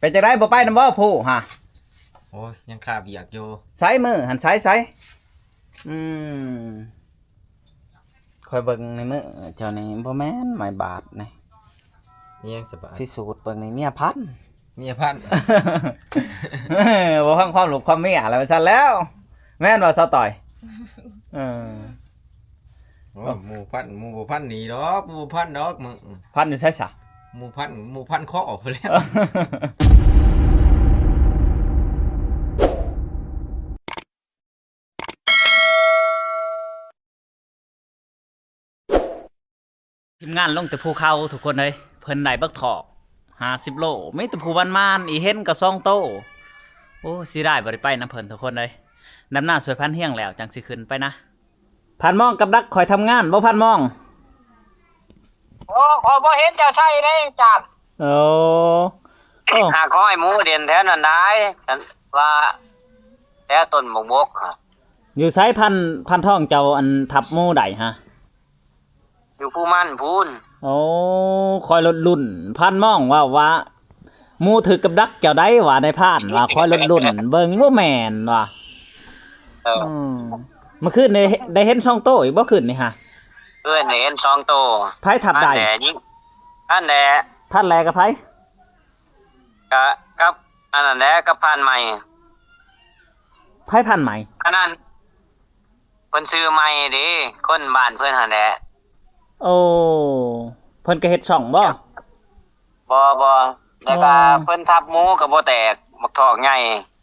ເປັນຈັ່ງໃດ ບໍ່ໄປນຳບໍ່ຜູ້ຫາ? ໂອ້ຍ ຍັງຄາວຽກຢູ່. ໃສມື້ຫັ້ນ ໃສ ໃສ? ອືມ ຂ້ອຍເບິ່ງໃນມືເຈົ້ານີ້ ບໍ່ແມ່ນໄມ້ບາດນີ້. ອີຫຍັງສະບາດ? ພິສູດເບິ່ງນີ້ ເມຍພັນ ເມຍພັນ. ບໍ່ຟັງຄວາມລູກຄວາມເມຍແລ້ວ ວ່າຊັ້ນແລ້ວ. ແມ່ນບໍ່ ສາວຕ້ອຍ? ເອີ ໂອ້ ໝູ່ພັນ ໝູ່ບໍ່ພັນໜີດອກ ໝູ່ບໍ່ພັນດອກ. ພັນຢູ່ໃສຊະ? ໝູ່ພັນ ໝູ່ພັນຄໍພຸ້ນແຫຼະ. ທີມງານລົງແຕ່ພູເຂົາທຸກຄົນເອີຍ. ເພິ່ນໄດ້ບັກຖອກຫ້າສິບໂລ ມີແຕ່ຜູ້ໝານໆ ອີເຫັນກໍສອງໂຕ. ໂອ້ ເສຍດາຍບໍ່ໄດ້ໄປນຳເພິ່ນທຸກຄົນເອີຍ. ດຳນາຊ່ວຍພັນຮຽງແລ້ວຈັ່ງຊິຂຶ້ນໄປນະ. ພັນມອງກັບດັກ ຂ້ອຍທຳງານບໍ່ ພັນມອງ? ໂອ້ ຂ້ອຍບໍ່ເຫັນເຈົ້າໃສ່ເດ້ຈານ. ໂອ້ ໂອ້ ຫາກຫ້ອຍໝູເດັ່ນແຖວນັ້ນໄດ໋ ວ່າແຖວຕົ້ນບັກບົກ. ຢູ່ໃສ ພັນ ພັນທອງ ເຈົ້າອັນທັບໝູໄດ້ຫະ? ຢູ່ພູມັນພຸ້ນ. ໂອ້ ຂ້ອຍລຸ້ນ ພັນມອງເວົ້າວ່າ ໝູຖືກກັບດັກເຈົ້າໃດ໋ ວ່ານາຍພານວ່າ ຂ້ອຍລຸ້ນເບິ່ງ ບໍ່ແມ່ນວ່າ. ເອີ ອືມ ມື້ຄືນໄດ້ ໄດ້ເຫັນສອງໂຕອີກບໍ່ ຄືນນີ້ຫະ? ຄືນນີ້ເຫັນສອງໂຕ. ໃຜທັບໄດ້? ພັນແຫຼ ຍິງ ພັນແຫຼ. ພັນແຫຼກັບໃຜ? ກະກັບອັນນັ້ນແຫຼະ ກັບພານໃໝ່. ໃຜພານໃໝ່? ອັນນັ້ນ ເພິ່ນຊື່ໃໝ່ເດ້ ຄົນບ້ານເພິ່ນຫັ້ນແຫຼະ. ໂອ້ ເພິ່ນກໍເຮັດຊ່ອງບໍ່? ບໍ່ ບໍ່ ແລ້ວກໍ ອໍ ເພິ່ນທັບໝູກໍບໍ່ແຕກ ບັກຖອກໃຫຍ່.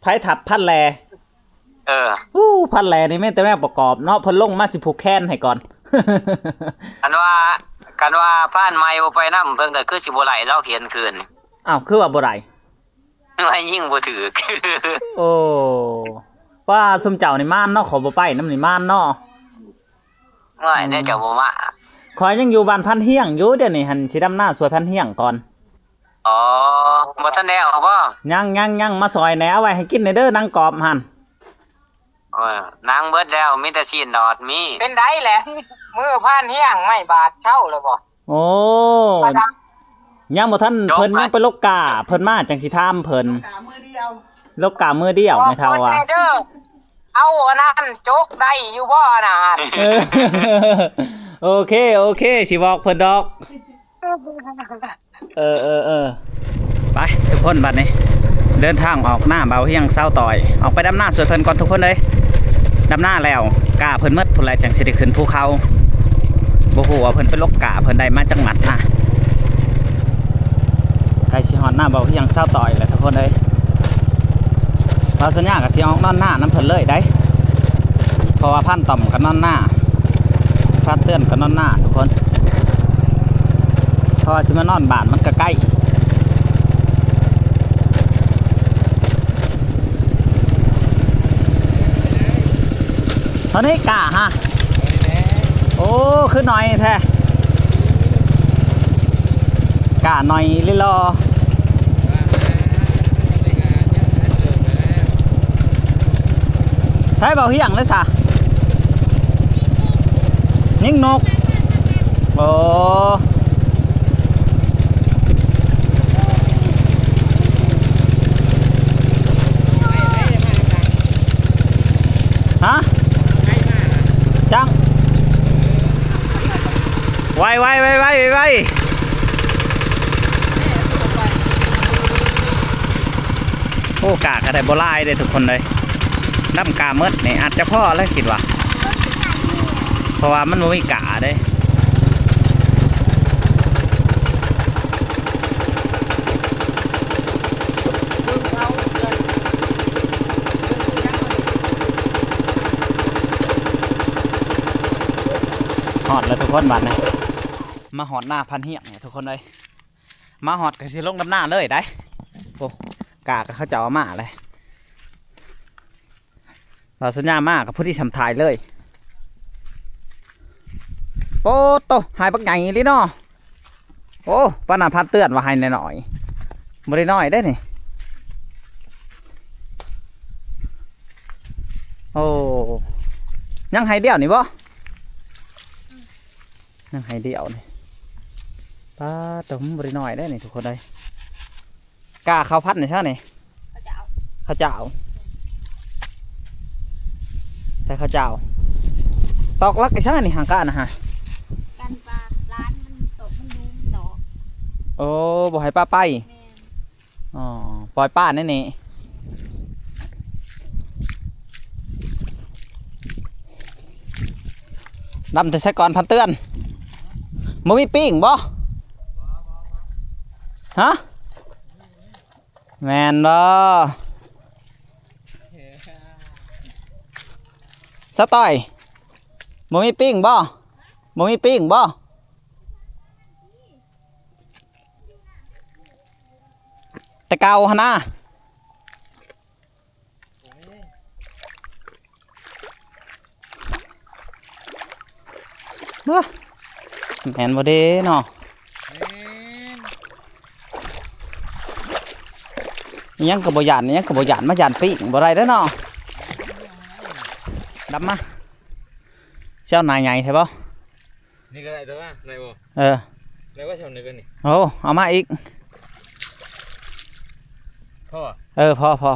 ໃຜທັບ ພັນແຫຼ? ເອີ ອູ້ ພັນແຫຼນີ້ແມ່ນແຕ່ແນວປະກອບເນາະ ເພິ່ນລົງມາຊິຜູກແຂນໃຫ້ກ່ອນ. ຄັນວ່າ ຄັນວ່າພານໃໝ່ບໍ່ໄປນຳ ເພິ່ນກໍຄືຊິບໍ່ໄດ້ດອກ ຂຽນຄືນ. ອ້າວ ຄືວ່າບໍ່ໄດ້? ວ່າຍິງບໍ່ຖືກ. ໂອ້ ວ່າຊຸມເຈົ້ານີ້ມານເນາະ ເຂົາບໍ່ໄປນຳນີ້ມານເນາະ. ວ່າແນວເຈົ້າບໍ່ມາ. ຂ້ອຍຍັງຢູ່ບ້ານພັນຮຽງຢູ່ ດຽວນີ້ຫັ້ນຊິດຳນາຊ່ວຍພັນຮຽງກ່ອນ. ອໍ ບໍ່ທັນແລ້ວບໍ? ຍັງ ຍັງ ຍັງ ມາຊ່ອຍແດ່ ເອົາໄວ້ໃຫ້ກິນແດ່ເດີ ໜັງກອບຫັ້ນ. ເອີ ໜັງເບິດແລ້ວ ມີແຕ່ຊີ້ນດອດມີ. ເປັນໃດແຫຼະ ມື້ພານຮຽງໄມ້ບາດເຊົາແລ້ວບໍ? ໂອ້ ຍັງບໍ່ທັນ ເພິ່ນຍັງໄປລົກກ້າ ເພິ່ນມາຈັ່ງຊິຖາມເພິ່ນ. ລົກກ້າມື້ດຽວ ແມ່ເຖົ້າວ່າ. ເອົາອັນນັ້ນຈົກໄດ້ຢູ່ບໍ່ນະ? ເອີ ໂອເຄ ໂອເຄ ຊິບອກເພິ່ນດອກ. ເອີ ເອີ ເອີ ໄປທຸກຄົນ ບັດນີ້ເດີນທາງອອກນາບ່າວຮຽງ ສາວຕ້ອຍ ອອກໄປດຳນາຊ່ວຍເພິ່ນກ່ອນທຸກຄົນເອີຍ. ດຳນາແລ້ວ ກ້າເພິ່ນໝົດພຸ້ນແຫຼະ ຈັ່ງຊິໄດ້ຂຶ້ນພູເຂົາ. ບໍ່ຮູ້ວ່າເພິ່ນໄປລົກກ້າເພິ່ນໄດ້ມາຈັກມັດນະ. ໃກ້ຊິຮອດນາບ່າວຮຽງ ສາວຕ້ອຍແລ້ວທຸກຄົນເອີຍ. ບ່າວສັນຍາກໍຊິອອກນອນນານຳເພິ່ນເລີຍໄດ໋ ເພາະວ່າພານຕ້ອມກໍນອນນາ ພານເຕືອນກໍນອນນາທຸກຄົນ. ເພາະວ່າຊິມານອນບ້ານມັນກໍໄກ. ເທົ່ານີ້ກ້າຫະ? ໂອ້ ຄືໜ້ອຍແທ້ ກ້າໜ້ອຍລີລໍ. ໃສບ່າວຮຽງເດ້ສະ? ຍິງນົກ. ໂອ້ ຮະ? ຈັກ ໄວໆໆໆໆ. ໂອ້ ກ້າກໍໄດ້ບໍ່ຫຼາຍເດ້ທຸກຄົນເອີຍ. ດຳກ້າໝົດນີ້ອາດຈະພໍແລ້ວຄິດວ່າ ເພາະວ່າມັນບໍ່ມີກ້າເດ້. ຮອດແລ້ວທຸກຄົນ ບາດນີ້ມາຮອດນາພັນຮຽງນີ້ທຸກຄົນເອີຍ. ມາຮອດກໍຊິລົງດຳນາເລີຍໄດ໋. ໂອ້ ກ້າກໍເຂົາເຈົ້າເອົາມາແລ້ວ. ບ່າວສັນຍາມາກໍພໍດີຊ່ຳຖ່າຍເລີຍ. ໂອ້ໂຕ ຫາຍບັກໃຫຍ່ອີ່ຫຼີເນາະ. ໂອ້ ປານນັ້ນພານເຕືອນວ່າໃຫ້ນ້ອຍໆ ບໍ່ໄດ້ນ້ອຍເດ້ນີ້. ໂອ້ ຍັງໃຫ້ດຽວນີ້ບໍ່? ຍັງໃຫ້ດຽວນີ້. ປາດໂຕ ມັນບໍ່ໄດ້ນ້ອຍເດ້ນີ້ທຸກຄົນເອີຍ. ກ້າເຂົ້າພັນນີ້ຊະນີ້ ເຂົາເຈົ້າ ເຂົາເຈົ້າ ໃສ່ເຂົາເຈົ້າ ຕອກຫຼັກອີ່ຫຍັງນີ້ຫາງກ້ານະຮະ ກັນປາ ລ້ານມັນຕົກ ມັນດູມັນດອກ ໂອ້ ບໍ່ໃຫ້ປາໄປ ແມ່ນ ອໍ ປ່ອຍປາແນວນີ້ ດຳແຕ່ໃສກ່ອນ ພັນເຕືອນ ບໍ່ມີປີ້ງບໍ່ ຮະ? ແມ່ນບໍ່? ສາວຕ້ອຍ ບໍ່ມີປີ້ງບໍ່? ບໍ່ມີປີ້ງບໍ່? ແຕ່ເກົ່າຫັ້ນນະ. ບໍ່ ແມ່ນບໍ່ເດ້ເນາະ? ແມ່ນ ອີ່ຫຍັງກໍບໍ່ຢ້ານ ອີ່ຫຍັງກໍບໍ່ຢ້ານ ມາຢ້ານປີ້ງບໍ່ໄດ້ເດ້ເນາະ. ດຳມາ ຊິເອົາໜ້າໃຫຍ່ແທ້ບໍ່? ນີ້ກໍໄດ້ ແຕ່ວ່າໄດ້ບໍ່? ເອີ ໄດ້ວ່າຊ່ຳນີ້ກໍນີ້ ໂອ້ ເອົາມາອີກ ພໍ ເອີ ພໍ ພໍ.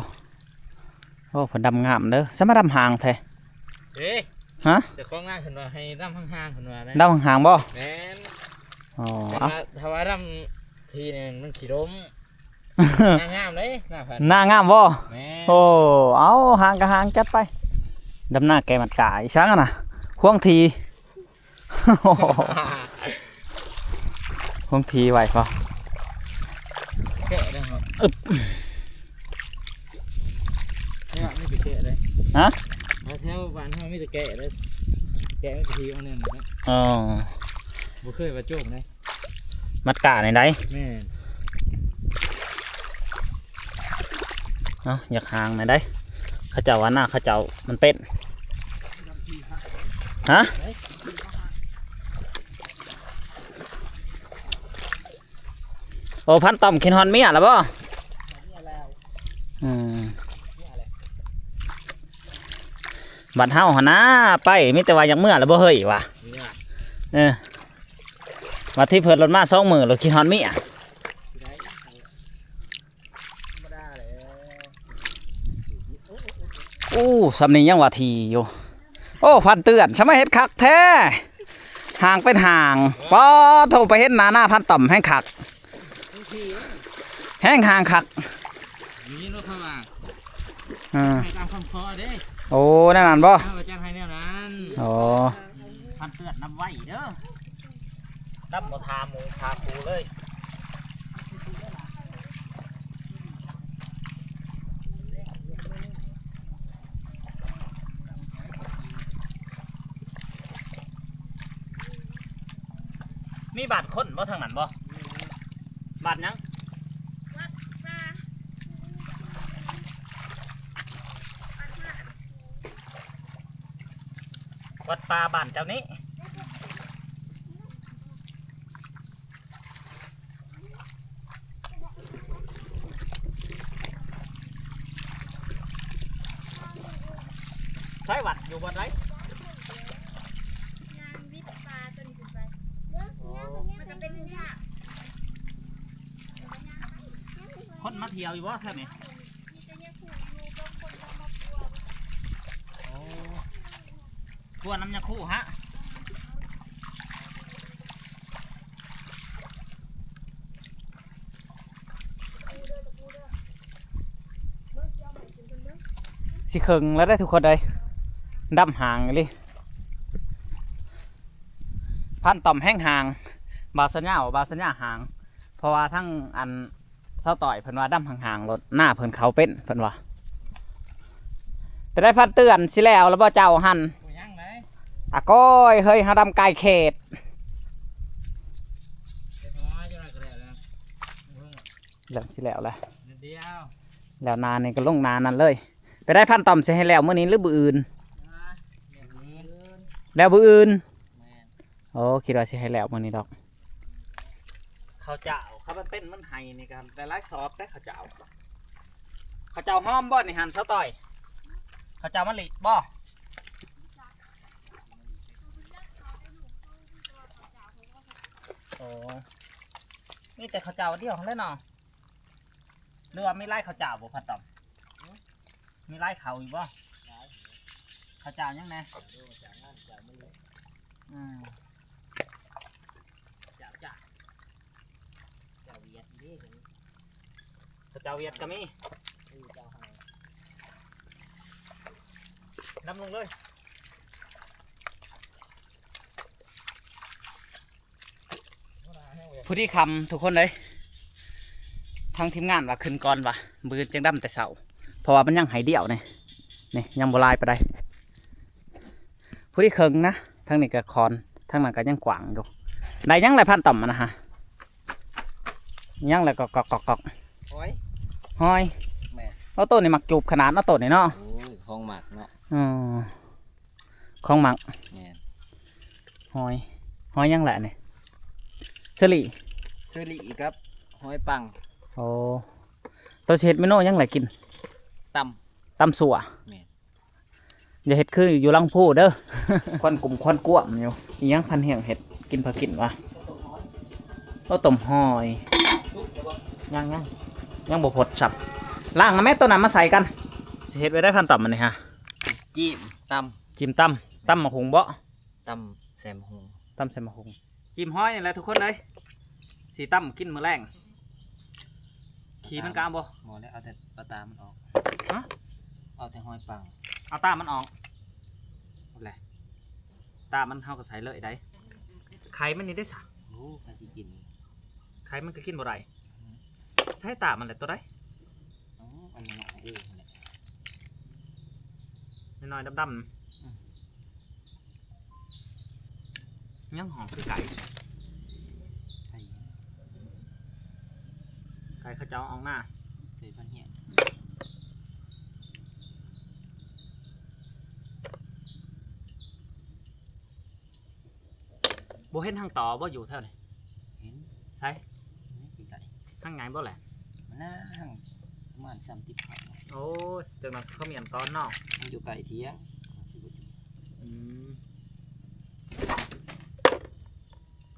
ໂອ້ ເພິ່ນດຳງາມເດີ ສະມາດຳຫ່າງແທ້ ເອີ ຮະ ເຈົ້າຂອງນາເພິ່ນວ່າໃຫ້ດຳຫ່າງໆ ເພິ່ນວ່ານະ ດຳຫ່າງໆບໍ່? ແມ່ນ ອໍ ເອົາ ຖ້າວ່າດຳທີ່ນີ້ມັນຂີ້ລົມ ນາງາມເດ້ ນາເພິ່ນ ນາງາມບໍ່? ແມ່ນ ໂອ້ ເອົາ ຫ່າງກໍຫ່າງ ຈັດໄປ ດຳນາແກ່ມັດກາ ອີ່ຫຍັງຫັ້ນນະ ພວງຖີ່ ພວງຖີ່ໄວ້ບໍ່? ແກະໄດ້ບໍ່? ອຶບ ແຖວນີ້ມີແຕ່ແກະເດ້ ຮະ? ແຖວບ້ານເຮົາມີແຕ່ແກະເດ້ ແກະມັນກໍຖີ່ເອົາແນວນັ້ນແຫຼະ ອໍ ບໍ່ເຄີຍວ່າໂຈກເດ້. ມັດກ້ານີ້ໃດ? ແມ່ນ ເອົ້າ ຢາກຫ່າງແດ່ໃດ ເຂົາເຈົ້າວ່ານາເຂົາເຈົ້າມັນເປັນ ຮະ? ໂອ້ ພັນຕ້ອມຄິດຮອດເມຍແລ້ວບໍ່? ອືມ ບັດເຮົາຫັ້ນນາ ໄປມີແຕ່ວ່າຢາກເມືອແລ້ວບໍ່ເຮີ້ຍວ່າ ເອີ. ວ່າທີ່ເພິ່ນລົດມາສອງມື້ ລົດຄິດຮອດເມຍ ໂອ້ ສ່ຳນີ້ຍັງວ່າຖີ່ຢູ່ ໂອ້ ພັນເຕືອນ ສະມາເຮັດຄັກແທ້ ຫ່າງເປັນຫ່າງ ປາໂທ້ ໄປເຫັນໜ້ານາພັນຕ້ອມແຮ່ງຄັກ ແຮ່ງຫ່າງຄັກ ນີ້ລົດເຂົາວ່າ ອ່າ ໃຫ້ຕາມຄຳຂໍເດ້ ໂອ້ ແນວນັ້ນບໍ່? ເອີ ວ່າຈັດໃຫ້ແນວນັ້ນ ອໍ ພັນເຕືອນນຳໄວ້ເດີ ດຳບໍ່ຖາມໝູ່ຖາມຄູເລີຍ ມີບ້ານຄົນບໍ່ທາງນັ້ນບໍ່? ບ້ານຫຍັງ? ວັດປ່າ ວັດປ່າບ້ານເຈົ້ານີ້ ໃຊ້ວັດຢູ່ບ່ອນໃດ? ມັນກໍເປັນທາງ ຄົນມາທ່ຽວຢູ່ບໍ່ແຖວນີ້? ມີແຕ່ຍາຄູຢູ່ກັບຄົນລາວມາປົວ ໂອ້ ປົວນຳຍາຄູຫະ ຊິເຄິ່ງແລ້ວເດ້ທຸກຄົນເອີຍ ດຳຫ່າງອີ່ຫຼີ ພັນຕ້ອມແຮ່ງຫ່າງ ບ່າວສັນຍາ ບ່າວສັນຍາຫ່າງ ເພາະວ່າທັງອັນ ຊາວຕ້ອຍເພິ່ນວ່າດຳຫ່າງໆໂລດ ໜ້າເພິ່ນເຂົ້າເປັນ ເພິ່ນວ່າ. ແຕ່ໄດ້ພັນເຕືອນຊິແລ້ວແລ້ວບໍ່ເຈົ້າຫັ້ນ? ບໍ່ຍັງໃດ໋ ອາກ້ອຍເຮີ້ຍ ເຮົາດຳກາຍເຂດ ເລີ່ມຊິແລ້ວແລ້ວ ແລ້ວນານີ້ກໍລົງນານັ້ນເລີຍ. ໄປໄດ້ພັນຕ້ອມ ຊິໃຫ້ແລ້ວມື້ນີ້ຫຼືມື້ອື່ນ? ແລ້ວມື້ອື່ນ ແລ້ວມື້ອື່ນ. ແມ່ນ ໂອ້ ຄິດວ່າຊິໃຫ້ແລ້ວມື້ນີ້ດອກ. ເຂົ້າເຈົ້າ ຄັນມັນເປັນມັນໄຫ້ນີ້ກໍໄດ້ຫຼາຍສອບເດ້ເຂົ້າເຈົ້າ. ເຂົ້າເຈົ້າຫອມບໍ່ນີ້ຫັ້ນ ຊາວຕ້ອຍ? ເຂົ້າເຈົ້າມະລິບໍ່? ໂອ້ ມີແຕ່ເຂົ້າເຈົ້າດຽວຫັ້ນແຫຼະເນາະ. ຫຼືວ່າມີລາຍເຂົ້າຈ້າວບໍ່ ພັນຕ້ອມ? ມີລາຍເຂົ້າຢູ່ບໍ່? ເຂົ້າຈ້າວຫຍັງແດ່? ອືມ ເຂົ້າຈ້າວຫວຽດກໍມີ ດຳລົງເລີຍ. ພໍດີຄ່ຳທຸກຄົນເອີຍ ທາງທີມງານວ່າຂຶ້ນກ່ອນວ່າ ມື້ອື່ນຈັ່ງດຳແຕ່ເຊົ້າ ເພາະວ່າມັນຍັງໄຮ່ດຽວນີ້ ນີ້ຍັງບໍ່ຫຼາຍປານໃດ ພໍດີເຄິ່ງນະ. ທາງນີ້ກໍຄອນ ທາງນັ້ນກໍຍັງກວ້າງຢູ່ ໄດ້ຫຍັງແຫຼະ ພັນຕ້ອມ ອັນນະຮະ ຫຍັງແຫຼະ ກອກໆໆໆ ຫອຍ ຫອຍ ແມ່ນ ເອົາ ໂຕນີ້ມັກຈູບຂະໜາດເນາະ ໂຕນີ້ເນາະ ໂອ້ຍ ຂອງມັກເນາະ ອໍ ຂອງມັກ ແມ່ນ ຫອຍ ຫອຍຫຍັງແຫຼະນີ້ ເຊີຣີ ເຊີຣີກັບຫອຍປັງ ໂອ້ ໂຕຊິເຮັດເມນູຫຍັງແຫຼະກິນ ຕຳ ຕຳຊົ່ວ ແມ່ນ ຢ່າເຮັດຄືຢູ່ລັງພູເດີ ຄວັນກຸ້ມຄວັນກວມຢູ່ ອີຫຍັງພັນຮຽງເຮັດກິນ ພາກິນວະ ເອົາ ຕົ້ມຫອຍ ຍັງໆ ຍັງບໍ່ພົດຊ້ຳ ລ້າງເອົາແມ້ໂຕນັ້ນມາໃສ່ກັນ ຊິເຮັດໄວ້ໄດ້ ພັນຕ້ອມ ອັນນີ້ຮະ ຈີ້ມຕຳ ຈີ້ມຕຳ ຕຳໝາກຫຸ່ງບໍ? ຕຳໃສ່ໝາກຫຸ່ງ ຕຳໃສ່ໝາກຫຸ່ງ ຈີ້ມຫອຍນີ້ແຫຼະທຸກຄົນເອີຍ ຊິຕຳກິນມື້ແລງ ຂີ້ມັນກໍເອົາບໍ່? ບໍ່ແລ້ວ ເອົາແຕ່ ເອົາຕາມັນອອກ ຮະ ເອົາແຕ່ຫອຍປັງ ເອົາຕາມັນອອກ ພຸ້ນແຫຼະ ຕາມັນເຮົາກໍໃສ່ເລີຍໄດ໋ ໄຂ່ມັນນີ້ເດ້ສະ ໂອ້ ໃຜຊິກິນ ໄຂ່ມັນກໍກິນບໍ່ໄດ້ ອືມ ໃສ່ຕາມັນແຫຼະ ໂຕໃດ? ອໍ ອັນນ້ອຍໆ ເອີ ນັ້ນແຫຼະ ນ້ອຍໆ ດຳໆ ອືມ ຍັງຫອມຄືໄກ່ ໄກ່ ໄກ່ເຂົາເຈົ້າອອກນາ ໄກ່ພັນຮຽງ. ບໍ່ເຫັນທາງຕໍ່ບໍ່ ຢູ່ແຖວນີ້? ເຫັນ ໃສ? ນີ້ໃກ້ໆ ທາງໃຫຍ່ບໍ່ແຫຼະ? ມັນນາ ທາງປະມານສາມສິບ ໂອ້ຍ ຈັ່ງນັ້ນເຂົາມີອັນຕອນເນາະ ມັນຢູ່ໃກ້ຖຽງ ອືມ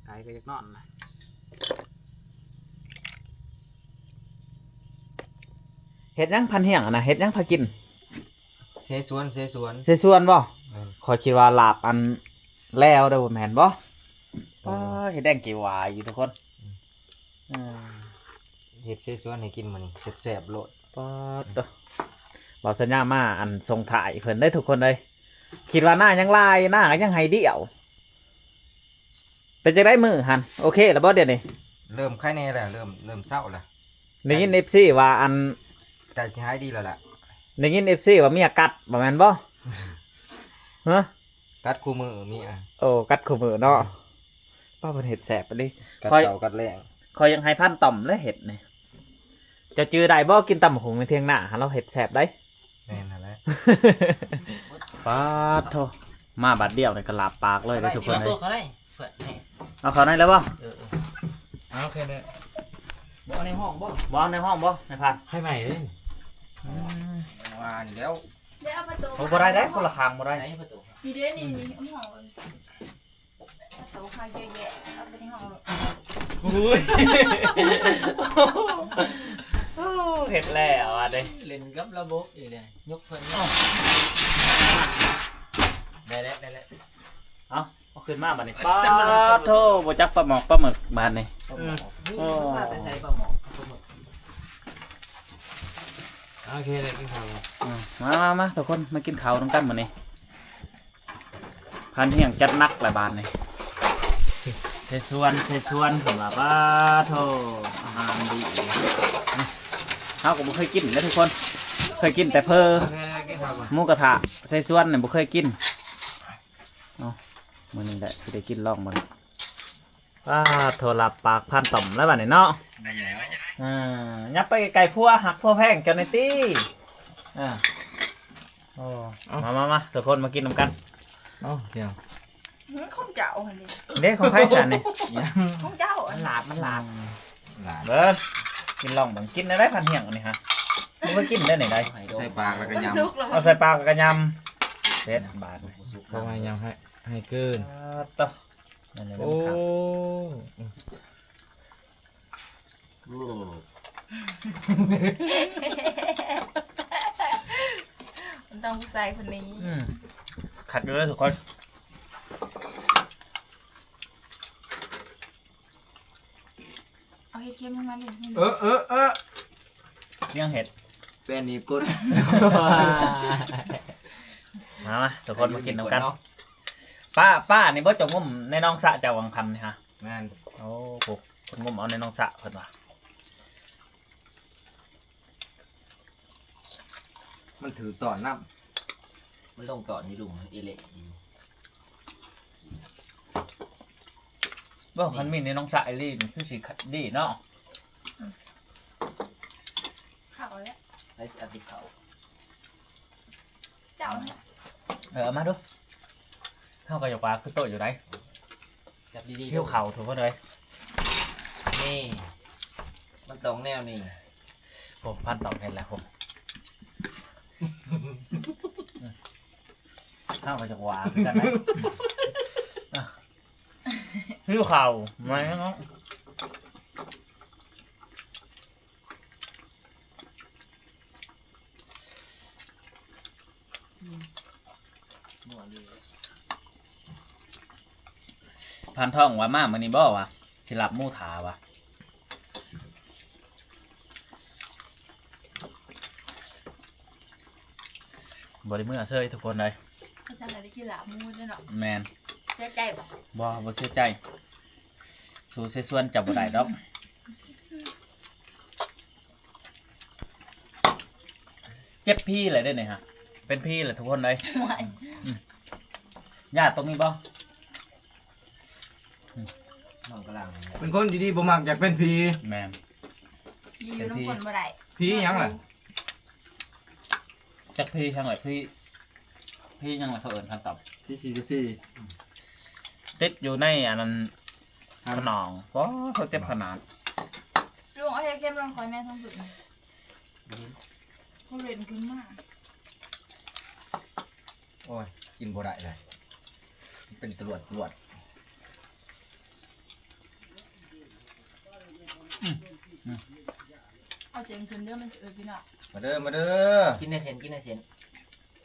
ໄກ່ກໍຢາກນອນນະ. ເຮັດຫຍັງພັນຮຽງຫັ້ນນະ ເຮັດຫຍັງພາກິນ? ເຊຊວນ ເຊຊວນ ເຊຊວນບໍ່? ແມ່ນ ຂ້ອຍຄິດວ່າລາບອັນແລ້ວເດີ ບໍ່ແມ່ນບໍ່? ໂອ້ ປ້າ ເຮັດແດງກີວາຢູ່ທຸກຄົນ ອືມ ເຮັດເຊຊວນໃຫ້ກິນມື້ນີ້ ແຊບໆໂລດ ປາດໂທ້ ບ່າວສັນຍາມາອັນສົ່ງທ້າຍເພິ່ນເດ້ທຸກຄົນເອີຍ ຄິດວ່ານາຍັງຫຼາຍ ນາກໍຍັງໄຮ່ດຽວ. ເປັນຈັ່ງໃດມື້ຫັ້ນ ໂອເຄແລ້ວບໍ່ດຽວນີ້? ເລີ່ມໄຄແນ່ແລ້ວ ເລີ່ມ ເລີ່ມເຊົາແລ້ວ ໄດ້ຍິນເອັຟຊີວ່າອັນ ໃກ້ຊິຫາຍດີແລ້ວລະ ໄດ້ຍິນເອັຟຊີວ່າເມຍກັດ ບໍ່ແມ່ນບໍ່? ຮະ ກັດຄູ່ມື້ເມຍ ໂອ້ ກັດຄູ່ມື້ເນາະ ປ້າ ເພິ່ນເຮັດແຊບອີ່ຫຼີ ກັດເຊົ້າກັດແລງ ຂ້ອຍຢາກໃຫ້ພັນຕ້ອມເລີຍເຮັດນີ້ ເຈົ້າຈື່ໄດ້ບໍ່? ກິນຕຳບັກຫຸ່ງໃນຖຽງນາ ລາວເຮັດແຊບໃດ໋. ແມ່ນຫັ້ນແຫຼະ ປາດໂທ້ ມາບາດດຽວນີ້ກໍລາບປາກເລີຍເດ້ທຸກຄົນເອີຍ ເອົາເຂົ້າໃນແລ້ວບໍ່? ເອີໆ ເອົາແຄ່ນີ້ ບໍ່ເອົາໃນຫ້ອງບໍ່? ບໍ່ເອົາໃນຫ້ອງບໍ່? ໃນພັນ ໃຫ້ໃໝ່ເດ້ ອືມ ວ່ານີ້ແລ້ວ ໂອ້ ບໍ່ໄດ້ເດ້ ຄົນລະຂ້າງບໍ່ໄດ້ ນີ້ເດ້ ນີ້ ນີ້ຫ້ອງ ປະຕູຫາເຍາະແຍະ ເອົາໄປໃນຫ້ອງໂລດ ໂອ້ຍ ໂອ້ ເຮັດແລ້ວອັນນີ້ ຫຼິ້ນກັບລະບົບອີກແລ້ວ ຍົກເພິ່ນ ໄດ້ແລ້ວ ໄດ້ແລ້ວ ເອົາ ເອົາຂຶ້ນມາບາດນີ້ ປາດໂທ້ ບໍ່ຈັກປາໝອກປາໝຶກບາດນີ້ ອືມ ໂອ້ ມາແຕ່ໃສປາໝອກ ໂອເຄ ໄດ້ກິນເຂົ້າແລ້ວ ອືມ ມາ ມາ ມາ ທຸກຄົນ ມາກິນເຂົ້ານຳກັນມື້ນີ້ ພັນຮຽງຈັດໜັກແລ້ວບາດນີ້ ເຊຊວນ ເຊຊວນ ເພິ່ນວ່າ ປາໂທ້ ອາຫານດີ ເຮົາກໍບໍ່ເຄີຍກິນເດ້ທຸກຄົນ ເຄີຍກິນແຕ່ເຝີ ໂອເຄ ກິນເຂົ້າກ່ອນ ໝູກະທະ ເຊຊວນນີ້ບໍ່ເຄີຍກິນ ເອົາ ມື້ນີ້ແຫຼະຊິໄດ້ກິນລອງເບິ່ງ ປາໂທ້ ລາບປາກພັນຕ້ອມແລ້ວບາດນີ້ເນາະ ໄດ້ຢູ່ ອ່າ ຫຍັບໄປໃກ້ໆ ຜົວຮັກຜົວແພງເຈົ້ານີ້ຕິ ອ່າ ໂອ້ ເອົາ ມາ ມາ ມາ ທຸກຄົນມາກິນນຳກັນ ເອົາ ດຽວ ອື ຂອງເຈົ້າຫັ້ນເດ້ ເດ້ ຂອງໃຜຊັ້ນນີ້ ຂອງເຈົ້າ ມັນລາບ ມັນລາບ ອືມ ລາບ ເບິ່ງ ກິນລອງເບິ່ງ ກິນໄດ້ໄດ໋ ພັນຮຽງອັນນີ້ຮະ ບໍ່ເຄີຍກິນເດ້ນີ້ໄດ໋ ໃສ່ປາກແລ້ວກໍຍຳ ເອົາໃສ່ປາກແລ້ວກໍຍຳ ເດັດບາດນີ້ ເອົາໃຫ້ຍຳໃຫ້ ໃຫ້ເກີນ ອ່າ ໂຕ ໂອ້ ອືມ ອືມ ມັນຕ້ອງຜູ້ຊາຍຄົນນີ້ ອືມ ຄັກຢູ່ເດີທຸກຄົນ ເອົາເຫັດເຂັມໃຫ້ມັນເດ້ ເອີ ເອີ ເອີ ຍັງເຮັດ ແປ້ນໜີບກົ້ນ ມາ ມາ ທຸກຄົນມາກິນນຳກັນ ປາ ປານີ້ບໍ່ເຈົ້າງົມໃນໜອງສະເຈົ້າຫວ່າງຄ່ຳນີ້ຫະ? ແມ່ນ ໂອ້ ໂຫ ເພິ່ນງົມເອົາໃນໜອງສະເພິ່ນວ່າ ມັນຖືກຕອນນ້ຳ ມັນລົງຕອນຢູ່ລຸ່ມອີ່ເລະ ບໍ່ ຄັນມີໃນໜອງສະອີ່ຫຼີນີ້ຄືຊິດີເນາະ ເຂົ້າແລ້ວ ໃຜຊິເອົາຕິເຂົ້າ ເຈົ້າ ເອີ ເອົາມາດູ ເຮົາກໍຢາກວ່າຄືໂຕຢູ່ໃດ ຈັບດີໆ ຫິວເຂົ້າທຸກຄົນເອີຍ ນີ້ ມັນຕ້ອງແນວນີ້ ໂອ້ ພັນຕ້ອງເຫັນແລ້ວ ໂອ້ ເຮົາກໍຢາກວ່າຄືກັນນະ ຫິວເຂົ້າ ມາເນາະ ອືມ ມ່ວນດີ ພັນທອງວ່າມາມື້ນີ້ບໍ່ວະ ຊິລັບໝູຖ້າວະ ບໍ່ໄດ້ເມືອເຊີຍທຸກຄົນເອີຍ ຄືຈັ່ງໃດໄດ້ກິນລາບໝູເດ້ເນາະ ແມ່ນ ເສຍໃຈບໍ່? ບໍ່ ບໍ່ເສຍໃຈ ສູ້ເສສວນເຈົ້າບໍ່ໄດ້ດອກ ເຈັບພີແລ້ວເດ້ນີ້ຫະ ເປັນພີແລ້ວທຸກຄົນເອີຍ ໂອ້ຍ ອືມ ຍາຕົງນີ້ບໍ່? ອືມ ເປັນຄົນທີ່ດີບໍ່ມັກຢາກເປັນຜີ ແມ່ນ ຢູ່ນຳຄົນບໍ່ໄດ້ ຜີຫຍັງລະ? ຈັກຜີຫຍັງລະ ຜີ ຜີຫຍັງລະ ເຂົາເອີ້ນຄຳຕອບ ຜີຂີ້ກະສີ ຕິດຢູ່ໃນອັນນັ້ນ ຂະໜອງ ໂອ້ ເຂົາເຈັບຂະໜາດ ລຸງເອົາເຫັດເຂັມລົງຂ້ອຍແດ່ທາງພຸ້ນ ເຂົາເຫຼັ້ນຂຶ້ນມາ ໂອ້ຍ ກິນບໍ່ໄດ້ເລີຍ ເປັນຕະຫຼວດຕະຫຼວດ ອືມ ອືມ ເອົາເສັ້ນຂຶ້ນເດີ ມັນຊິເອີດພີ່ນ້ອງ ມາເດີ ມາເດີ ກິນແດ່ເສັ້ນ ກິນແດ່ເສັ້ນ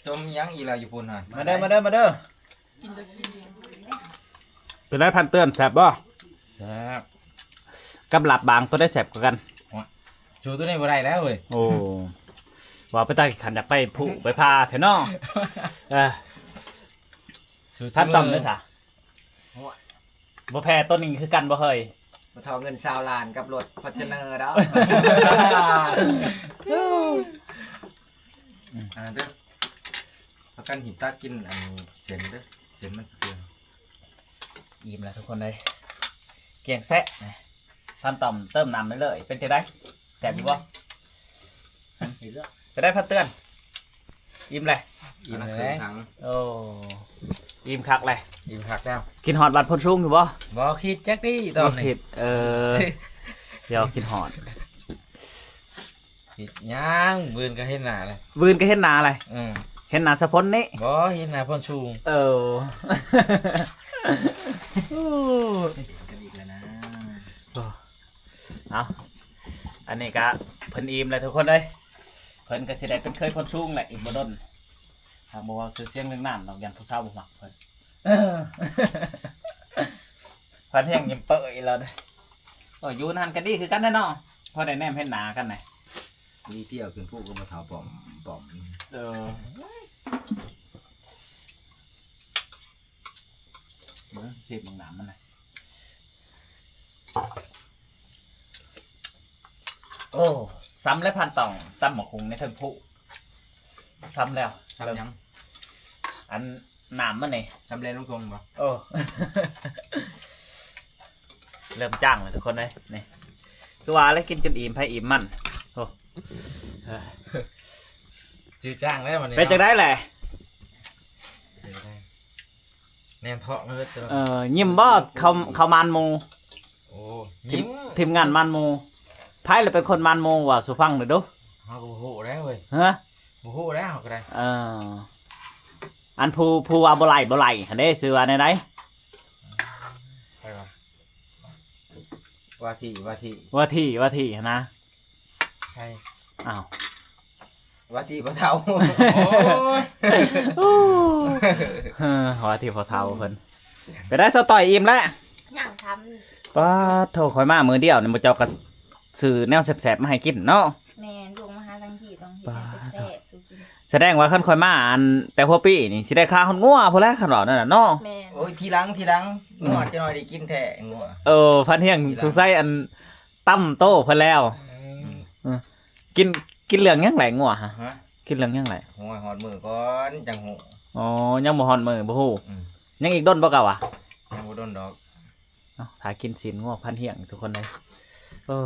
ຈົ່ມອີ່ຫຍັງອີກລະຢູ່ພຸ້ນຫັ້ນ ມາເດີ ມາເດີ ມາເດີ ກິນແຕ່ກິນ ເປັນໃດພັນເຕືອນ ແຊບບໍ່? ແຊບ ກັບລາບບາງ ໂຕໃດແຊບກວ່າກັນ? ໂອ້ຍ ສູ້ໂຕນີ້ບໍ່ໄດ້ແລ້ວເວີຍ ໂອ້ ວ່າໄປຕາຍ ຄັນຢາກໄປຜູໄປຜ່າແທ້ເນາະ ເອີ ພັນຕ້ອມເດີຊະ ໂອ້ຍ ບໍ່ແພ້ໂຕນີ້ຄືກັນບໍ່ເຮີ້ຍ ບໍ່ທໍ່ເງິນຊາວລ້ານກັບລົດຟໍຈູນເນີດອກ ອັນນັ້ນເດີ ພາກັນຫິບຕາກິນອັນເສັ້ນເດີ ເສັ້ນມັນເປືອຍ ອີ່ມແລ້ວທຸກຄົນເອີຍ ກຽງແຊະ ພັນຕ້ອມເຕີມນ້ຳໄປເລີຍ ເປັນຈັ່ງໃດ ແຊບຢູ່ບໍ່? ເປັນໃດພັນເຕືອນ ອີ່ມແລ້ວ? ອີ່ມແລ້ວ ໂອ້ ອີ່ມຄັກແລ້ວ ອີ່ມຄັກແລ້ວ ຄິດຮອດວັດໂພນສູງຢູ່ບໍ່? ບໍ່ຄິດຈັກດີ້ຕອນນີ້ ບໍ່ຄິດ ເອີ ດຽວຄິດຮອດ ເຮັດຫຍັງ? ມື້ອື່ນກໍເຫັນໜ້າແລ້ວ ມື້ອື່ນກໍເຫັນໜ້າແລ້ວ ເອີ ເຫັນໜ້າສະພົນນີ້ ບໍ່ ເຫັນໜ້າໂພນສູງ ເອີ ໂອ້ ກັນອີກແລ້ວນະ ໂອ້ ເອົາ ອັນນີ້ກະເພິ່ນອີ່ມແລ້ວທຸກຄົນເອີຍ ເພິ່ນກໍຊິໄດ້ເປັນເຂີຍໂພນສູງແຫຼະ ອີກບໍ່ດົນ ຫາກບໍ່ເວົ້າຊື່ສຽງເລື່ອງນາມດອກ ຢ້ານຜູ້ສາວບໍ່ມັກເພິ່ນ ເພິ່ນແຮງຍິ້ມເປີຍແລ້ວ ເອີ ຢູ່ນັ້ນກໍດີຄືກັນແຫຼະເນາະ ພໍໄດ້ແນມເຫັນໜ້າກັນນະ ດີທ່ຽວຂຶ້ນພູກັບພໍ່ເຖົ້າປ້ອມ ປ້ອມ ເອີ ເບິ່ງ ຊີມເບິ່ງນ້ຳມັນນະ ໂອ້ ສ່ຳແລ້ວພັນຕ້ອງ ຕຳບັກຫຸ່ງໃນເທິງພູ ສ່ຳແລ້ວ ສ່ຳຫຍັງ? ອັນ ນ້ຳມັນນີ້ ສຳເລັດລົງທົ່ງບໍ່? ໂອ້ ເລີ່ມຈາງແລ້ວທຸກຄົນເອີຍ ນີ້ ຄືວ່າແລ້ວ ກິນຈົນອີ່ມໃຜອີ່ມມັນ ໂອ້ ເອີ ຈື່ຈາງແລ້ວບັດນີ້ ເປັນຈັ່ງໃດແຫຼະ? ເປັນຈັ່ງໃດ? ແນມເທາະເລີຍ ເອີ ຍິ້ມບໍ່? ເຂົ້າ ເຂົ້າມານໝູ່ ໂອ້ ຍິ້ມ ທີມງານມານໝູ່ ໃຜລະເປັນຄົນມານໝູ່ ເວົ້າສູ່ຟັງໜ່ອຍດູ ເຮົາກໍບໍ່ຮູ້ແລ້ວເວີຍ ຮະ ບໍ່ຮູ້ແລ້ວເຮົາກໍໄດ້ ເອີ ອັນຜູ້ ຜູ້ວ່າບໍ່ໄຫຼ ບໍ່ໄຫຼຫັ້ນເດ້ ຊື່ວ່າແນວໃດ? ໃຜວະ? ວ່າທີ່ ວ່າທີ່ ວ່າທີ່ ວ່າທີ່ຫັ້ນນະ ອ້າວ ວ່າທີ່ພໍ່ເຖົ້າ ໂອ້ຍ ເອີ ວ່າທີ່ພໍ່ເຖົ້າເພິ່ນ ໄປໄດ້ສາວຕ້ອຍ ອີ່ມແລ້ວ ຍັງຄຳ ປາດໂທ້ ຂ້ອຍມາມື້ດຽວນີ້ ໝູ່ເຈົ້າກໍຊື້ແນວແຊບໆມາໃຫ້ກິນເນາະ ແມ່ນ ລູກມາຫາທັງທີຕ້ອງເຮັດແນວແຊບໆສູ່ກິນ ສະແດງວ່າຄັນຂ້ອຍມາອັນແຕ່ຫົວປີນີ້ ຊິໄດ້ຄາຮອດງົວພຸ້ນແຫຼະ ຄັນເວົ້ານັ້ນນະເນາະ ແມ່ນ ໂອ້ຍ ທີຫຼັງ ທີຫຼັງ ງົວ ອືມ ຈັກໜ້ອຍໄດ້ກິນແທ້ ງົວ ເອີ ພັນຮຽງ ທີຫຼັງ ສົງໄສອັນ ຕຳໂຕເພິ່ນແລ້ວ ອືມ ເອີ ກິນ ກິນເລື່ອງຫຍັງແຫຼະງົວຫະ? ຮະ? ກິນເລື່ອງຫຍັງແຫຼະ? ໂອ້ຍ ຮອດມື້ກ່ອນຈັ່ງຮູ້ ອໍ ຍັງບໍ່ຮອດມື້ບໍ່ຮູ້ ອືມ ຍັງອີກດົນບໍ່ກະວະ? ຍັງບໍ່ດົນດອກ ເອົ້າ ຖ້າກິນຊີ້ນງົວພັນຮຽງທຸກຄົນເອີຍ ເອີ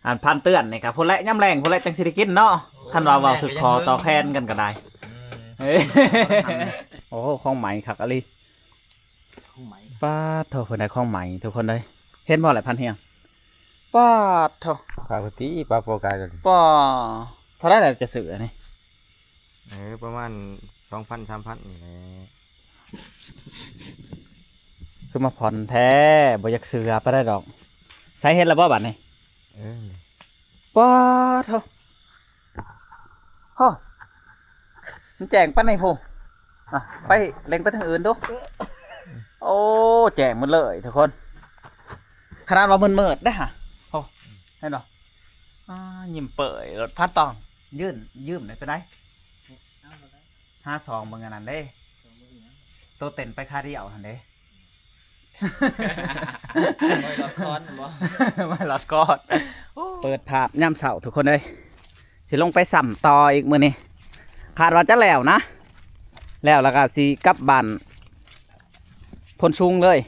ອັນພັນເຕືອນນີ້ກະພຸ້ນແຫຼະ ຍາມແລງພຸ້ນແຫຼະ ຈັ່ງຊິໄດ້ກິນເນາະ ໂອ້ຍ ຄັນວ່າເວົ້າຖືກຄໍຕໍ່ແຄນກັນກະໄດ້ ອືມ ເອີ ໂອ້ໂຫ ຂອງໃໝ່ຄັກອີ່ຫຼີ ຂອງໃໝ່ ປາດໂທ້ ເພິ່ນໄດ້ຂອງໃໝ່ທຸກຄົນເອີຍ ເຫັນບໍ່ແຫຼະພັນຮຽງ ປາດໂທ້ ປາກະຕິ ປາໂປກາກັນ ປາ ເທົ່າໃດລະຈະຊື້ອັນນີ້? ເອີ ປະມານສອງພັນ ສາມພັນນີ້ແຫຼະ ຄືມາຜ່ອນແທ້ ບໍ່ຢາກເຊື່ອປານໃດດອກ ໃສເຫັນລະບໍ່ບາດນີ້? ເອີ ປາໂທ້ ໂຫ ມັນແຈ້ງປານໃດພຸ້ນ ອ່ະ ໄປເລັງໄປທາງອື່ນດູ ໂອ້ ແຈ້ງໝົດເລີຍທຸກຄົນ ຂະໜາດວ່າມືດໆເດ້ຫະ ໂຫ ເຫັນບໍ່? ອ່າ ຍິ້ມເປີຍໂລດ ພັນຕ້ອງ ຍື່ນ ຢືມໄດ້ປານໃດ? ຫາສອງເບິ່ງອັນນັ້ນເດ້ ໂຕເຕັ້ນໄປຂາດຽວຫັ້ນເດ້ ໄວ້ລອດຄອນບໍ່? ໄວ້ລອດຄອນ ເປີດພາບຍາມເຊົ້າທຸກຄົນເອີຍ ຊິລົງໄປຊ້ຳຕໍ່ອີກມື້ນີ້ ຄາດວ່າຈະແລ້ວນະ ແລ້ວ ແລ້ວກໍຊິກັບບ້ານ ໂພນສູງເລີຍ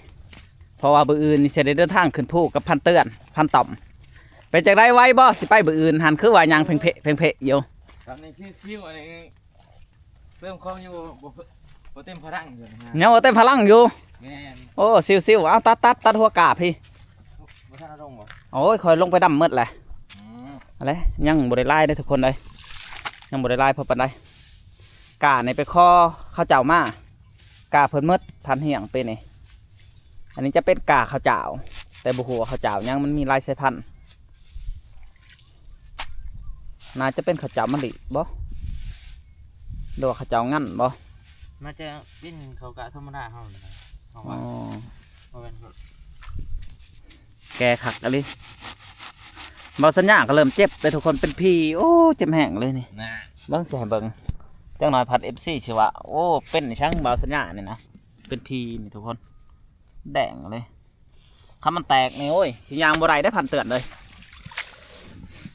ເພາະວ່າມື້ອື່ນນີ້ຊິໄດ້ເດີນທາງຂຶ້ນພູກັບພັນເຕືອນ ພັນຕ້ອມ ເປັນຈັ່ງໃດ ໄວບໍ່? ຊິໄປມື້ອື່ນຫັ້ນ ຄືວ່າຍ່າງເພະໆຢູ່ ຕອນນີ້ຊິວໆ ອັນນີ້ເຕີມຂອງຢູ່ ບໍ່ ບໍ່ເຕັມພະລັງຢູ່ນະ ຍັງບໍ່ເຕັມພະລັງຢູ່ ແມ່ນ ໂອ້ ຊິວໆ ເອົາ ຕັດໆ ຕັດຫົວກ້າພີ້ ບໍ່ທັນເອົາລົງບໍ່? ໂອ້ຍ ຂ້ອຍລົງໄປດຳໝົດແຫຼະ ອືມ ຫັ້ນແຫຼະ ຍັງບໍ່ໄດ້ຫຼາຍເດ້ທຸກຄົນເອີຍ ຍັງບໍ່ໄດ້ຫຼາຍພໍປານໃດ ກ້ານີ້ໄປຂໍເຂົາເຈົ້າມາ ກ້າເພິ່ນໝົດພັນຮຽງປີນີ້ ອັນນີ້ຈະເປັນກ້າເຂົ້າຈ້າວ ແຕ່ບໍ່ຮູ້ວ່າເຂົ້າຈ້າວຫຍັງ ມັນມີຫຼາຍສາຍພັນ ໜ້າຈະເປັນເຂົ້າຈ້າວມະລິບໍ ຫຼືວ່າເຂົ້າຈ້າວງັນບໍ? ໜ້າຈະເປັນເຂົ້າກ້າທຳມະດາເຮົານີ້ແຫຼະ ເຮົາວ່າ ອໍ ບໍ່ແມ່ນ ແກ່ຄັກອີ່ຫຼີ ເບົາສັນຍາກໍເລີ່ມເຈັບເດ້ທຸກຄົນ ເປັນຜີ ໂອ້ ເຈັບແຮງເລີຍນີ້ ນະ ເບິ່ງຊິໃຫ້ເບິ່ງ ຈັກໜ້ອຍພັດເອັຟຊີຊິວ່າ ໂອ້ ເປັນອີ່ຫຍັງເບົາສັນຍານີ້ນະ ເປັນຜີນີ້ທຸກຄົນ ແດງເລີຍ ຄັນມັນແຕກນີ້ ໂອ້ຍ ຊິຍ່າງບໍ່ໄດ້ເດ້ ພັນເຕືອນເອີຍ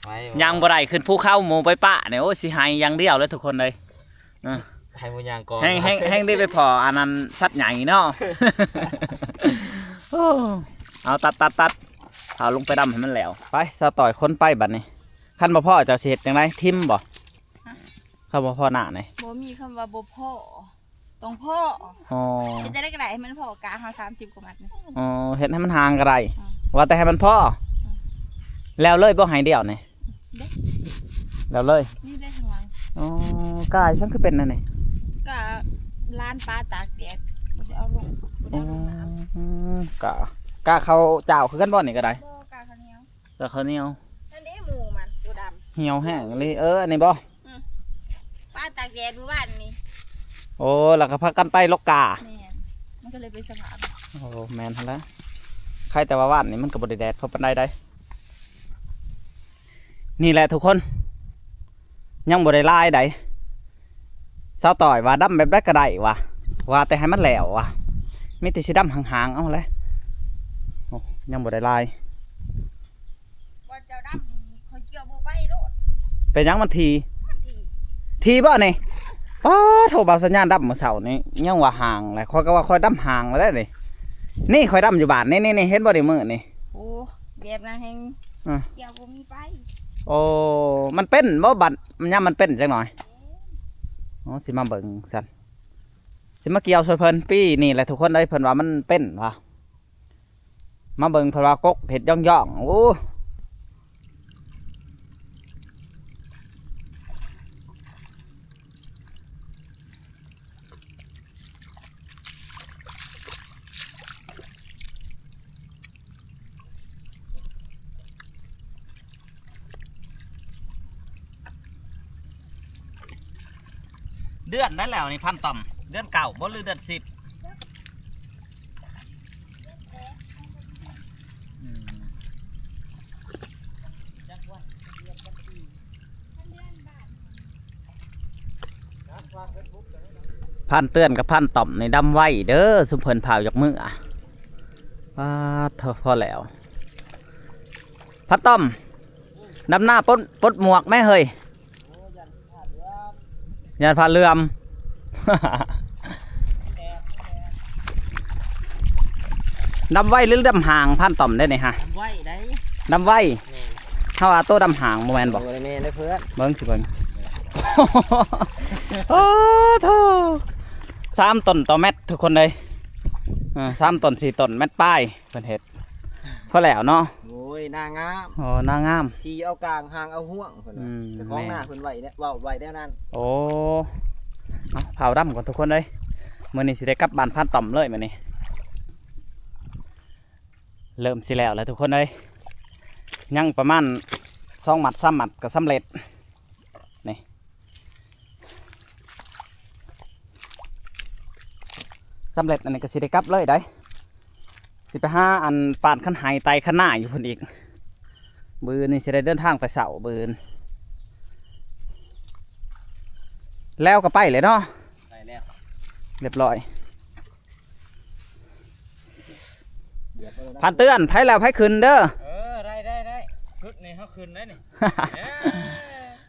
ໄວ້ ຍ່າງບໍ່ໄດ້ ຂຶ້ນພູເຂົາໝູ່ໄປປະນີ້ ໂອ້ຍ ຊິໄຫ້ຢ່າງດຽວເລີຍທຸກຄົນເອີຍ ເອີ ໃຫ້ໝູ່ຍ່າງກ່ອນ ແຮ່ງ ແຮ່ງ ແຮ່ງໄດ້ໄປພໍ້ອັນນັ້ນສັດໃຫຍ່ເນາະ ໂອ້ ເອົາ ຕັດ ຕັດ ຕັດ ເອົາລົງໄປດຳໃຫ້ມັນແລ້ວ ໄປ ສາວຕ້ອຍ ຂົນໄປບັດນີ້ ຄັນບໍ່ພໍ້ເຈົ້າຊິເຮັດຈັ່ງໃດ? ຖິ້ມບໍ່? ຮະ? ຄັນບໍ່ພໍ້ໜ້ານີ້ ບໍ່ມີຄຳວ່າບໍ່ພໍ້ ຕ້ອງພໍ້ ອໍ ເຮັດຈັ່ງໃດກໍໄດ້ໃຫ້ມັນພໍ້ ກະເຮົາສາມສິບກວ່າມັດນີ້ ອໍ ເຮັດໃຫ້ມັນຫ່າງກໍໄດ້ ອືມ ວ່າແຕ່ໃຫ້ມັນພໍ້ ອືມ ແລ້ວເລີຍບໍ່? ໄຮ່ດຽວນີ້ ເດ້ ແລ້ວເລີຍ ນີ້ໄດ້ທາງຫຼັງ ອໍ ກ້າອີ່ຫຍັງຄືເປັນແນວນີ້? ກະລານປາຕາກແດດ ບໍ່ໄດ້ເອົາລົງ ບໍ່ໄດ້ເອົາລົງນ້ຳ ອໍ ກະ ກະເຂົ້າຈ້າວຄືກັນບໍ່ນີ້ກໍໄດ້? ບໍ່ ກະເຂົ້າໜຽວ ແລ້ວເຂົ້າໜຽວ ອັນນີ້ໝູ່ມັນຕົວດຳ ຫ່ຽວແຮງອີ່ຫຼີ ເອີ ອັນນີ້ບໍ່? ອືມ ປາຕາກແດດມື້ວານນີ້ ໂອ້ ແລ້ວກໍພາກັນໄປລົກກາ ແມ່ນ ມັນກໍເລີຍເປັນສະພາບ ໂອ້ ແມ່ນຫັ້ນແຫຼະ ໃຄແຕ່ວ່າວານນີ້ມັນກໍບໍ່ໄດ້ແດດພໍປານໃດໃດ ນີ້ແຫຼະທຸກຄົນ ຍັງບໍ່ໄດ້ຫຼາຍໃດ ສາວຕ້ອຍວ່າດຳແບບໃດກໍໄດ້ວ່າ ວ່າແຕ່ໃຫ້ມັນແລ້ວວ່າ ມີແຕ່ຊິດຳຫ່າງໆ ເອົາແຫຼະ ໂອ້ ຍັງບໍ່ໄດ້ຫຼາຍ ວ່າເຈົ້າດຳນີ້ ຂ້ອຍກ່ຽວບໍ່ໄປໂລດ ເປັນຫຍັງມັນຖີ່? ມັນຖີ່ ຖີ່ບໍ່ນີ້? ປາໂທ້ ບ່າວສັນຍາດຳມື້ເຊົ້ານີ້ ຍັງວ່າຫ່າງແຫຼະ ຂ້ອຍກໍວ່າຂ້ອຍດຳຫ່າງແລ້ວເດ້ນີ້ ນີ້ຂ້ອຍດຳຢູ່ບ້ານນີ້ ນີ້ ນີ້ ເຫັນບໍ່ນີ້ ມື້ນີ້ ໂອ້ ແບບນັ້ນແຮງ ອືມ ກ່ຽວບໍ່ມີໄປ ໂອ້ ມັນເປັນບໍ່ ບັດຍາມມັນເປັນຈັກໜ່ອຍ ເປັນ ໂອ້ ຊິມາເບິ່ງຊັ້ນ ຊິມາກ່ຽວຊ່ວຍເພິ່ນ ປີນີ້ແຫຼະທຸກຄົນເອີຍ ເພິ່ນວ່າມັນເປັນວ່າ ມາເບິ່ງເພິ່ນວ່າກົກເຮັດຢ່ອງໆ ໂອ້ ເດືອນໃດແລ້ວນີ້ ພັນຕ້ອມ? ເດືອນເກົ້າບໍ່ ຫຼືເດືອນສິບ? ອືມ ພັນເຕືອນກັບພັນຕ້ອມນີ້ດຳໄວເດີ ຊຸມເພິ່ນພ້າວຢາກເມືອ. ປາດໂທ້ ພໍແລ້ວ ພັນຕ້ອມ ດຳໜ້າປົດ ປົດໝວກແມ້ເຮີ້ຍ. ຢ້ານຟ້າເຫຼື່ອມ. ດຳໄວຫຼືດຳຫ່າງ ພັນຕ້ອມ ໄດ້ນີ້ຮະ? ດຳໄວໄດ໋. ດຳໄວ. ແມ່ນ. ເຮົາວ່າໂຕດຳຫ່າງບໍ່ແມ່ນບໍ່? ບໍ່ໄດ້ແມ່ນເດີເພື່ອນ. ເບິ່ງຊິເບິ່ງ. ໂອ້ໂທ້ ສາມຕົ້ນຕໍ່ແມັດທຸກຄົນເອີຍ. ເອີ ສາມຕົ້ນ ສີ່ຕົ້ນ ແມັດປາຍ ເພິ່ນເຮັດ ພໍແລ້ວເນາະ. ໂອ້ຍ ນາງາມ. ອໍ ນາງາມ ທີ່ເອົາກາງຫາງເອົາຫ່ວງເພິ່ນວ່າ. ອືມ ເຈົ້າຂອງນາເພິ່ນໄວ້ແນວ ເວົ້າໄວ້ແນວນັ້ນ. ໂອ້ ເອົາ ເຜົາດຳກ່ອນທຸກຄົນເອີຍ. ມື້ນີ້ຊິໄດ້ກັບບ້ານພານຕ່ອມເລີຍມື້ນີ້. ເລີ່ມຊິແລ້ວແລ້ວທຸກຄົນເອີຍ. ຍັງປະມານສອງມັດ ສາມມັດກໍສຳເລັດ. ນີ້ ສຳເລັດ ອັນນີ້ກໍຊິໄດ້ກັບເລີຍໄດ໋. ຊິໄປຫາອັນປານຄັນໄຫ ໄຕ່ຄັນນາຢູ່ພຸ້ນອີກ. ມື້ອື່ນນີ້ຊິໄດ້ເດີນທາງແຕ່ເຊົ້າ ມື້ອື່ນ. ແລ້ວກໍໄປເລີຍເນາະ. ໄປແລ້ວ ຮຽບຮ້ອຍ. ພັນເຕືອນ ໃຜແລ້ວໃຜຂຶ້ນເດີ. ເອີ ໄດ້ ໄດ້ ໄດ້ ຊຸດນີ້ເຮົາຂຶ້ນໄດ້ນີ້. ເອີ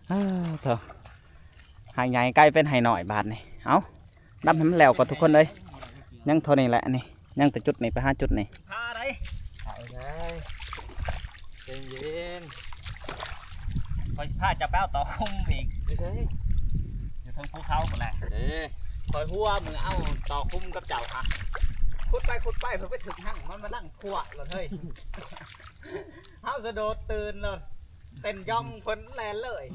ເອີ ໂທ້ ໄຫໃຫຍ່ກາຍເປັນໄຫນ້ອຍບາດນີ້. ເອົາ ດຳໃຫ້ມັນແລ້ວກ່ອນທຸກຄົນເອີຍ. ຍັງເທົ່ານີ້ແຫຼະນີ້ ຍັງແຕ່ຈຸດນີ້ໄປຫາຈຸດນີ້. ພາໄດ໋ ເອົາໄດ໋ ໃຈເຢັນ. ຂ້ອຍຊິພາເຈົ້າໄປເອົາຕໍຂຸ່ມອີກ. ຢູ່ໃສ? ຢູ່ເທິງພູເຂົາພຸ້ນແຫຼະ. ເອີ ຂ້ອຍຫົວມືເອົາຕໍຂຸ່ມກັບເຈົ້າຫະ. ຂຸດໄປຂຸດໄປ ເພິ່ນໄປຖືກຫາງມັນ ມານັ່ງຂວາດໂລດເຮີ້ຍ. ເຮົາສະໂດດຕື່ນໂລດ ເຕັ້ນຢ່ອງເພິ່ນແລ່ນເລີຍ.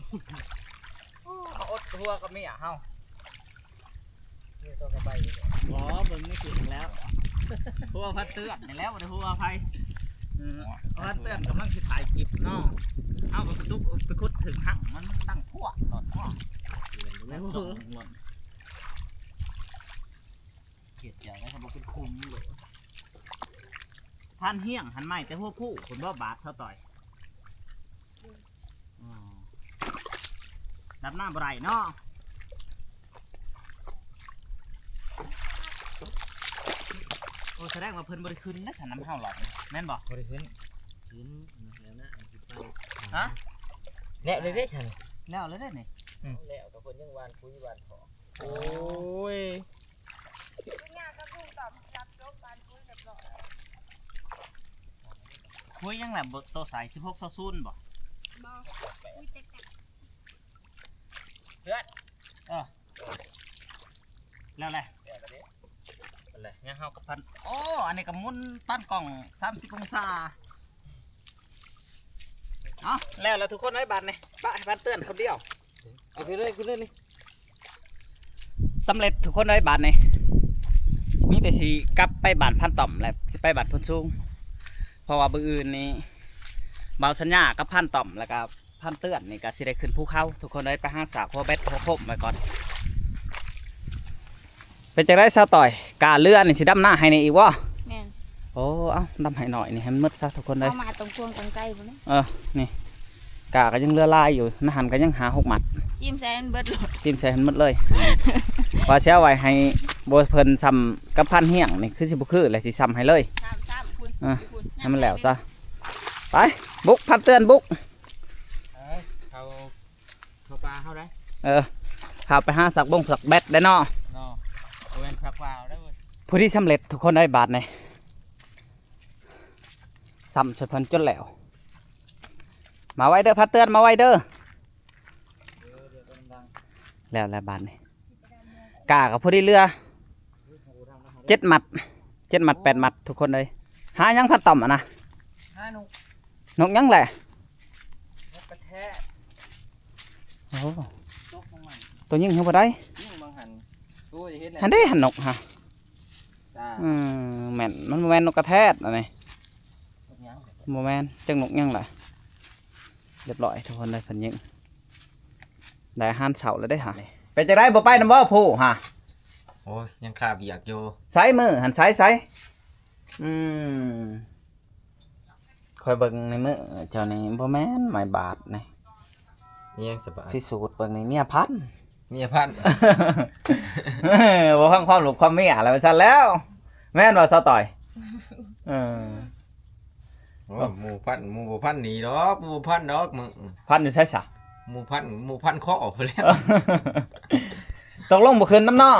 ໂອ້ ເຮົາອົດຫົວກັບເມຍເຮົາ. ນີ້ຕ້ອງເຂົ້າໄປ. ບໍ່ ເບິ່ງໃນຄລິບແລ້ວ ຫົວພັນເຕືອນນີ້ແຫຼະ ບໍ່ໄດ້ຫົວໃຜ. ອືມ ພັນເຕືອນກຳລັງຊິຖ່າຍຄລິບເນາະ. ເຮົາກໍໄປຕຸກ ໄປຂຸດເຖິງຫາງມັນ ມັນດັງພວກໂລດເນາະ. ເຂດໃຫຍ່ນະ ບໍ່ເປັນຂຸມໂລດ. ທ່ານຮຽງຫັ້ນໄມ້ແຕ່ຫົວພູພຸ້ນບໍ່ ບາດຊາວຕ້ອຍ? ອໍ ດຳນ້ຳບໍ່ໄດ້ເນາະ. ໂອ້ ສະແດງວ່າເພິ່ນບໍ່ໄດ້ຂຶ້ນນະ ຊັ້ນນຳເຮົາລອດ ແມ່ນບໍ່? ບໍ່ໄດ້ຂຶ້ນ. ຂຶ້ນແລ້ວນະ ຊິໄປ. ຮະ? ແລ້ວເລີຍເດ້ຊັ້ນ. ແລ້ວເລີຍເດ້ນີ້. ອືມ ແລ້ວກໍເພິ່ນຍັງຫວ່ານປຸ໋ຍຫວ່ານຖອກ. ໂອ້ຍ ປຸ໋ຍຫຍັງລະ ໂຕໃສ ສິບຫົກຊາວສູນບໍ່? ບໍ່ ປຸ໋ຍແຕ່ ເພື່ອນ ເອີ ແລ້ວແຫຼະ ແລ້ວແຫຼະ ຍັງເຮົາກັບພັນ. ໂອ້ ອັນນີ້ກໍໝູນປັ້ນກ້ອງສາມສິບອົງສາ. ເອົາ ແລ້ວແຫຼະທຸກຄົນເອີຍ ບາດນີ້ປະໃຫ້ພັນເຕືອນຄົນດຽວ. ເອົາຂຶ້ນເລີຍ ຂຶ້ນເລີຍນີ້. ສຳເລັດທຸກຄົນເອີຍ ບາດນີ້ ມີແຕ່ຊິກັບໄປບ້ານພັນຕ່ອມ ແລະ ຊິໄປບ້ານໂພນສູງ ເພາະວ່າມື້ອື່ນນີ້ ບ່າວສັນຍາກັບພັນຕ່ອມ ແລ້ວກໍພັນເຕືອນນີ້ກໍຊິໄດ້ຂຶ້ນພູເຂົາທຸກຄົນເອີຍ. ໄປຫາສາກຫົວເບັດຫົວໂຄມໄວ້ກ່ອນ. ເປັນຈັ່ງໃດສາວຕ້ອຍ ກ້າເຫຼືອນີ້ຊິດຳນາໃຫ້ແດ່ອີກບໍ່? ແມ່ນ. ໂອ້ ເອົາ ດຳໃຫ້ໜ້ອຍນີ້ໃຫ້ມັນໝົດຊະທຸກຄົນເອີຍ. ເອົາມາຕົງພວງຕົງໄກພຸ້ນເນາະ. ເອີ ນີ້ ກ້າກໍຍັງເຫຼືອຫຼາຍຢູ່ ໃນຫັ້ນກໍຍັງຫ້າຫົກມັດ. ຈິ້ມໃສ່ໃຫ້ມັນເບິດໂລດ. ຈິ້ມໃສ່ໃຫ້ມັນເບິດເລີຍ. ວ່າຊິເອົາໄວ້ໃຫ້ ບໍ່ ເພິ່ນຊ່ຳກັບພັນຮຽງນີ້ ຄືຊິບໍ່ຄືແຫຼະ ຊິຊ່ຳໃຫ້ເລີຍ. ຊ່ຳໆ ພຸ້ນ ເອີ ຢູ່ພຸ້ນ ໃຫ້ມັນແລ້ວຊະ. ໄປ ບຸກ ພັນເຕືອນບຸກ. ເອີ ເຂົາ ເຂົ້າປ່າເຮົາໄດ໋. ເອີ ເຂົ້າໄປຫາສັກບົງສັກແບັດໄດ້ເນາະ. ເນາະ ບໍ່ແມ່ນສັກວ່າວໄດ້ເວີຍ. ພໍດີສຳເລັດທຸກຄົນເອີຍ ບາດນີ້ ຊ່ຳຊ່ວຍເພິ່ນຈົນແລ້ວ. ມາໄວເດີ ພັນເຕືອນ ມາໄວເດີ. ແລ້ວແລ້ວບາດນີ້ ກ້າກໍພໍດີເຫຼືອ ເຈັດມັດ ເຈັດມັດ ແປດມັດທຸກຄົນເອີຍ. ຫາຫຍັງພັນຕ່ອມຫັ້ນນະ? ຫານົກ. ນົກຫຍັງແຫຼະ? ນົກກະແທດ. ໂອ້ ຕົກລົງມາ ຕົວຍິງເຮົາບໍ່ໄດ້. ຍິງບາງຫັ້ນ ໂອ້ຍ ເຫັນແລ້ວ ຫັ້ນເດ້ ຫັ້ນນົກຫະ. ຈ້າ ອືມ ແມ່ນ ມັນບໍ່ແມ່ນນົກກະແທດອັນນີ້. ນົກຫຍັງ? ບໍ່ແມ່ນ ຈັກນົກຫຍັງລະ. ຮຽບຮ້ອຍທຸກຄົນເດີ ເພິ່ນຍິງ ໄດ້ອາຫານເຊົ້າແລ້ວເດ້ຫະ. ນີ້ ປັນຈັ່ງໃດ ບໍ່ໄປນຳບໍ່ຜູ້ຫາ? ໂອ້ຍ ຍັງຄາວຽກຢູ່. ໃສມື້ຫັ້ນ ໃສ ໃສ? ອືມ ຂ້ອຍເບິ່ງໃນມືເຈົ້ານີ້ ບໍ່ແມ່ນໄມ້ບາດນີ້. ອີຫຍັງສະບາດ? ພິສູດເບິ່ງນີ້ ເມຍພັນ ເມຍພັນ. ບໍ່ຟັງຄວາມລູກຄວາມເມຍແລ້ວ ວ່າຊັ້ນແລ້ວ. ແມ່ນບໍ່ ສາວຕ້ອຍ? ເອີ ໂອ້ຍ ໝູ່ພັນ ໝູ່ບໍ່ພັນໜີດອກ ໝູ່ບໍ່ພັນດອກ. ມື້ ພັນຢູ່ໃສຊະ? ໝູ່ພັນ ໝູ່ພັນຄໍພຸ້ນແຫຼະ. ຕົກລົງບໍ່ຂຶ້ນນຳເນາະ?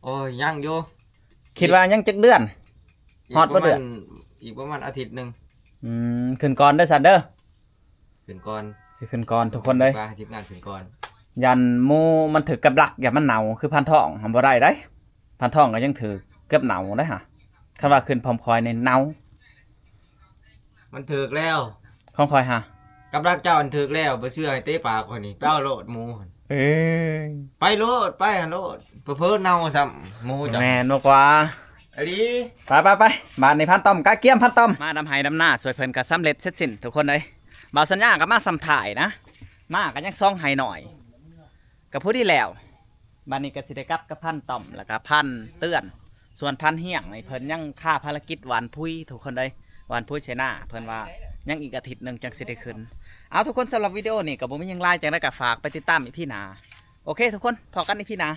ໂອ້ຍ ຍັງຢູ່. ຄິດວ່າຍັງຈັກເດືອນ? ຮອດບໍ່ເດືອນ? ອີກປະມານ ອີກປະມານອາທິດໜຶ່ງ. ອືມ ຂຶ້ນກ່ອນເດີຊັ້ນເດີ. ຂຶ້ນກ່ອນ ຊິຂຶ້ນກ່ອນທຸກຄົນເດີ. ວ່າໃຫ້ທີມງານຂຶ້ນກ່ອນ. ຢ້ານໝູ່ມັນຖືກກັບດັກ ຢ້ານມັນເນົ່າ ຄືພັນທອງຫັ້ນບໍ່ໄດ້ໃດ໋. ພັນທອງກໍຍັງຖືກເກືອບເນົ່າໄດ໋ຫາ. ຄັນວ່າຂຶ້ນພ້ອມຂ້ອຍນີ້ເນົ່າ. ມັນຖືກແລ້ວ ຂອງຂ້ອຍຫາ. ກັບດັກເຈົ້າມັນຖືກແລ້ວ ບໍ່ເຊື່ອໃຫ້ເຕະປາກຂ້ອຍນີ້ ໄປເອົາໂລດໝູ່ຫັ້ນ. ເອີ ໄປໂລດ ໄປຫັ້ນໂລດ ເຜີໆເນົ່າຊ້ຳໝູ່ເຈົ້າ. ແມ່ນບໍ່ກວ່າ? ອີ່ຫຼີ. ໄປໆໆ ບາດນີ້ພັນຕ້ອມ ກະກຽມພັນຕ້ອມ. ມາດຳໄຮ່ດຳນາຊ່ວຍເພິ່ນກໍສຳເລັດເສັດສິ້ນທຸກຄົນເອີຍ. ບ່າວສັນຍາກໍມາສ່ຳທ້າຍນະ ມາກໍຍັງສອງໄຮ່ໜ້ອຍ ກໍພໍດີແລ້ວ. ບາດນີ້ກໍຊິໄດ້ກັບກັບພັນຕ້ອມ ແລ້ວກໍພັນເຕືອນ. ສ່ວນພັນຮຽງນີ້ ເພິ່ນຍັງຄາພາລະກິດຫວ່ານປຸ໋ຍທຸກຄົນເອີຍ ຫວ່ານປຸ໋ຍໃສ່ນາ. ເພິ່ນວ່າຍັງອີກອາທິດໜຶ່ງຈັ່ງຊິໄດ້ຂຶ້ນ. ເອົາ ທຸກຄົນ ສຳລັບວິດີໂອນີ້ກໍບໍ່ມີຫຍັງຫຼາຍ ຈັ່ງໃດກໍຝາກໄປຕິດຕາມອີພີໜ້າ. ໂອເຄ ທຸກຄົນ ພໍ້ກັນອີພີໜ້າ.